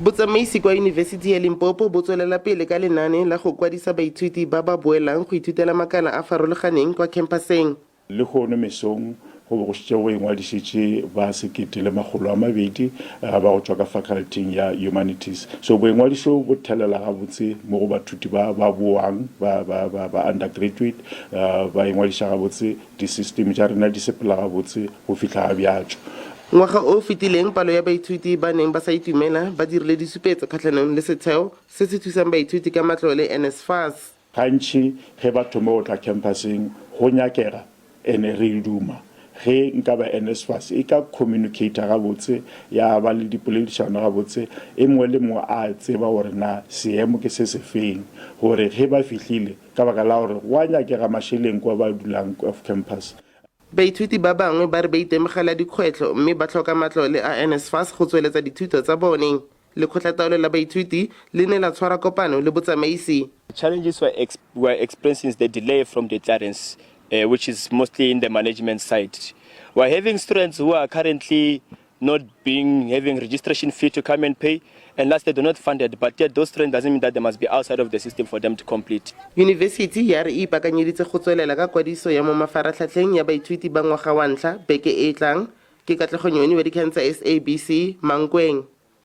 Botsamaisi kwa Yunibesithi ya Limpopo bo tswelela pele ka lenaane la go kwadisa baithuti ba ba boelang go ithutela makala a farologaneng kwa khemphaseng. Lehono mesong go be go šetše go ingwadišitše ba 1200 ba go tšwa ka faculty ya Humanities. So boingwadišo bo thelela gabotse mo go bathuti ba ba boang ba ba ba ba undergraduate, ba ingwadiša gabotse, di-system tša rena di sepela gabotse go fihla ga bjatšo. Ngwaga o o fetileng palo ya baithuti ba neng ba sa itumela ba dirile disupetso kgatlhanong le setheo se se thusang baithuti ka matlole NSFAS. Gantši ge ba thoma go tla campuseng go nyakega ene re duma ge nka ba NSFAS e ka communicate gabotse, ya ba le dipoledišano gabotse, e mongwe le mongwe a tseba gore na seemo ke se sefeng, gore ge ba fihlile, ka baka la gore go a nyakega mašeleng kwa ba dulang off campus. Baithuti ba bangwe ba re ba itemogela dikgwetlho mme ba tlhoka matlole a NSFAS go tsweletsa dithuto tsa bone. Lekgotlataolo la baithuti le ne la tshwara kopano le botsamaisi. Challenges we are experiencing is the delay from the clearance, which is mostly in the management side. We are having students who are currently not being having registration fee to come and pay, and last they do not funded, but yet those students doesn't mean that they must be outside of the system for them to complete. Yunibesithi ya re e ipaakanyeditse go tswelela ka kwadiso ya mo mafaratlhatlheng ya baithuti ba ngwaga wa ntlha beke e e tlang. Ke Katlego Nyoni wa dikgang tsa SABC, Mankweng.